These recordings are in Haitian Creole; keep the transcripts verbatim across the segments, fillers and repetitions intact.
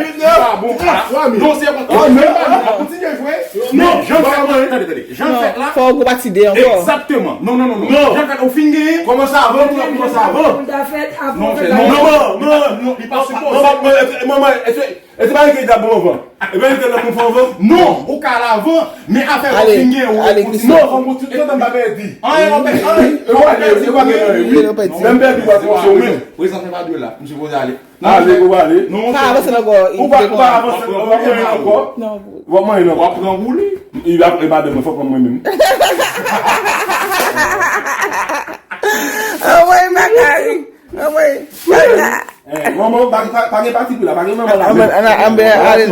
li pa bon. Non, se kontrè. Kontinye jwe. Men jan l fèt la, tande, tande. Jan l fèt la. Fò w gwo pati de ankò. Egzakteman. Non, non, non, non. Jan l fèt, ou fin genyen. Kòmanse avan, ou kòmanse avan. Non, non, non, non, li pa sipoze. Manman, manman, E se pa li ki te ap bon avan. E pa li ki te ap bon avan. Non, ou ka al avan, men afè w fin gen ou kontinye. Non, fò m kontinye, tout tan m pa pèdi. Anyen w pèdi, anyen w pèdi, ou pèdi. Lè m pèdi, w ap kòmanse ou menm. Prezan fè pa dwe la, m sipoze ale. Ale, ou ale. Non, pa avanse ankò. Ou pa, ou pa avanse, ou pa manyen ankò. Ou pa manyen ankò. W ap pran wouli. E pa, e pa demen, fò pran mwen menm. Anmwey, Makari. Anmwey, Makari. Eh, manman, pa, pa, pa gen pati pou la, pa gen manman la. Anmwey, ann, ann, ann, ale,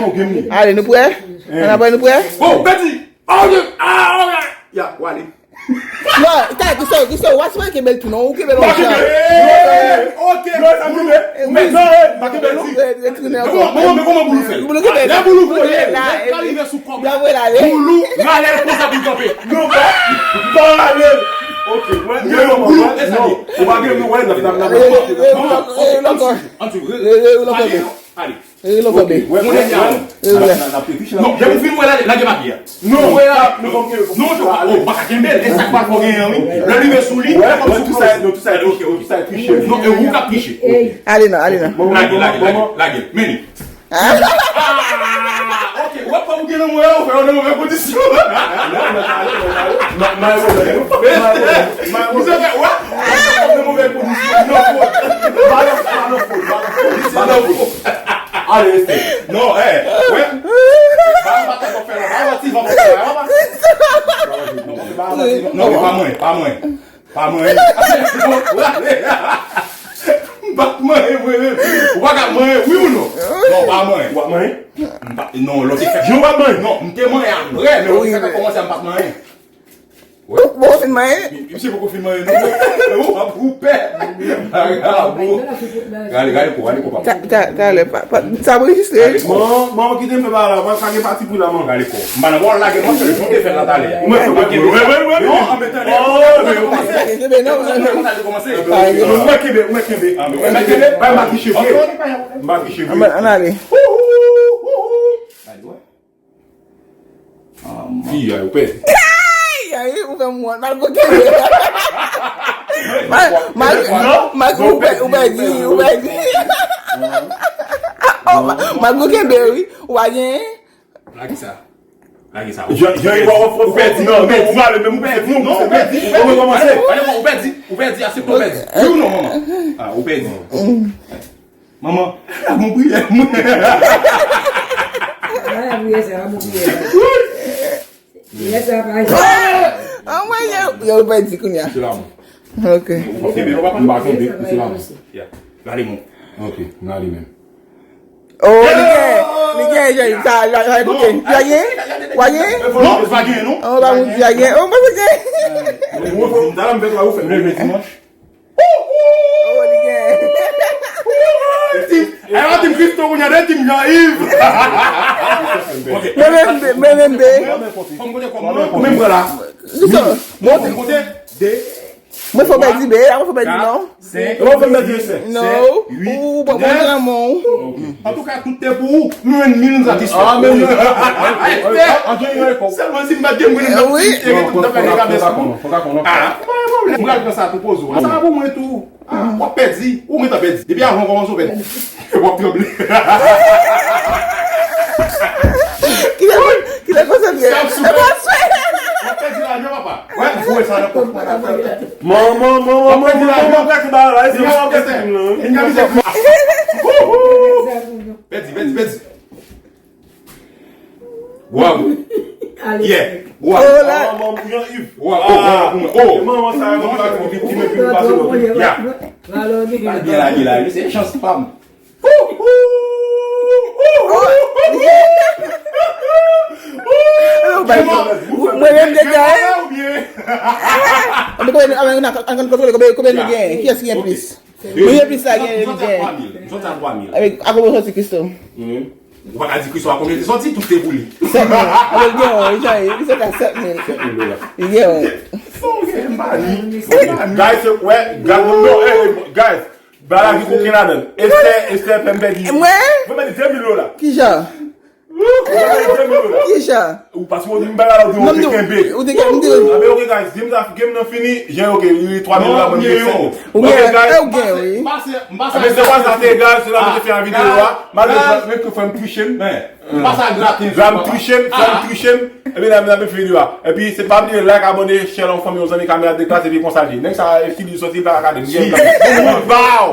ale, nou prè? Ann, ann, nou prè? Oh, Betty! Oh, yeah. Ah, oh, yeah. Ya, w ale. Non, ta, Christo, Christo, w ap kenbe l tou non, ou kenbe l konsa. Ok. Non, sa kenbe. Ou mèt non, pa kenbe l di. Retounen ankò. Kòman, men kòman Boulou fè? Boulou kenbe. Lè Boulou voye, lè l rive sou kòb la, Boulou rale l konsa pou l kanpe. Non, pa, pa rale l. Ok, mwen, mwen, Boulou, e sa li. Ou pa gen nou wè nan, nan, nan. Ann swiv, ann swiv. Ale. Rele w kanpe. Mwen, mwen, mwen, mwen. Non, depi w fin wè la, lage papye a. Non, wè la. Non, non, non, oh, pa ka kenbe l. E sa k pral fè w genyen an, wi. Lè l rive sou li, wè, wè, tout sa, non, tout sa, ok, ok. Tout sa touche. Non, e ou k ap touche. Ale non, ale non. Lage, lage, lage, lage. Men li. Ah, ok. Wè, kòm ou gen nan mwen, ou fè yo nan move kondisyon. Non, non, non, non, non. Misye fè, wè, nan move kondisyon. Nan fot. Balans, balans, balans. Misye nan fot. Ale, rete. Non, eh, wè. Balon pa tèt w ap fè la. Balon ti van w ap fè la. Non, pa mwen, pa mwen. Pa mwen. M pa t mwen, mwen menm. Ou pa ka mwen, wi ou non? Non, pa mwen. W ap mwen? M pa, non, lòt te fè. Jan w ap mwen? Non, m te mwen apre, men lòt te fè kòmanse m pa t mwen. Ou poko fin manyen? Misye poko fin manyen non. Ou ap ou pè. Vagabon. Gade, gade kò, gade kò papa. Ta, ta, talè, pa, pa, sa pou rejistre. Gade kò. Manman, manman kite m fè bagay la, pa gen pati pou la manman. Gade kò. M pa nan bò lage non, se jan te fè la talè. Mwen fè mwen mwen mwen mwen. Non, an metan lè. Mwen kenbe, mwen kenbe. Mwen kenbe, mwen kenbe. Bay m pa ki cheve. M pa ki cheve. Ann ale. Fi a, ou pèdi. Ay, ay, ou fè m wont. Malgre w kenbe. Mal, mal, malgre ou pè-, ou pèdi, ou pèdi. Malgre w kenbe, wi. Ou pa genyen. Lage sa. Lage sa. Jan, jan, ou pèdi. Non, non, ou pèdi. Non, ou pèdi. Ou pèdi. Ou pèdi. Asepte ou pèdi. Wi ou non, manman? Ah, ou pèdi. Manman, la gon priyè mwen. Wala priyè sa, la gon priyè. Priyè sa pa jwe. Anmwey, yo, yo pèdi kounye a. Se la mwen. Ok. Ou pa kenbe, ou pa kenbe, se la mwen. Ya. Gade mwen. Ok, m ale menm. Oh, li gen, li gen, li gen, sa, la, la, kote? Wa gen? Wa gen? Non, pa gen, non. Oh, pa moun di wa gen. Oh, pa gen. Mwen, mwen, mwen, mwen, mwen, mwen, mwen, mwen, mwen, mwen, mwen, mwen, Oh, li gen. Ti, e pa ti Christo kounye a, de ti Jean Yves. Mwen menm de, mwen menm de. Fò m konte kòb mwen, ou menm pran la. Mwen konte de. Mwen fò pèdi be, mwen fò pèdi non. Senk, ou fè m pèdi senk. Non, ou pa konn lanmou. Antouka, tout te pou ou, nou jwenn mil, nou satisfè. Ah, men, sèlman si m pa t gen mwen, m t ap ti ere tout nan fè de kabès pou ou. Ah, pa gen pwoblèm. M pral pran sa tou poze w. Sa pou mwen tou. Ah, w ap pèdi. Ou gentan pèdi. Depi avan w kòmanse w pèdi. W ap tranble. Kilè, kilè konsa byen? W ap pèdi lajan, papa. Wè, m foure sa nan pòch mwen. Manman, manman, manman, manman, gate bagay la. Pèdi, pèdi, pèdi. Wow. Yeah. Wow. Oh, la. Manman, pou Jean Yves. Wow. Oh, wow, pou mwen. Oh. Manman, sa, manman, sa, ki, ki, ki, ki, ki, ki, ki, yeah. Lage la, lage la. Se chans pa m. Mwen menm deja, hein? Mwen konn kontwole konbyen, konbyen nou gen. Kiyès ki gen plis? Mwen gen plis la gen, li gen. Akobo soti Christo. Ou pa ka di Christo a konbyen te soti, tout te pou li. Sèt mil. Akobo l gen yon, li jan, li soti a sèt mil. Sèt mil dola. Li gen yon. Guys, wè, guys, non, eh, guys. Bagay ki koken ladan. Esther, Esther fè m pèdi. Mwen? Mwen pèdi de mil dola. Kijan? Mwen pèdi de mil dola. Kijan? Ou paske ou di m bagay la, ou di ou te kenbe. Ou te kenbe. Ah, ben, ok, guys, game sa, game nan fini. Jen, ok, li twa mil dola, mwen gen senk mil. Ou gen, guys, ou gen, wi. Ah, ben, se pa sa te, guys, se la mwen te fè videyo a. Malgre mwen ke fè m touche m. M pase a graten. La m touche m, fè m touche m. Epi la, m ap fini a. Epi se pa bliye like, abòne, share la yon fanmi, yon zanmi, kamera deklase, epi konsa l ye. Nèg sa, e figi li soti, li pa ka gade. M gen yon zanmi. Bow!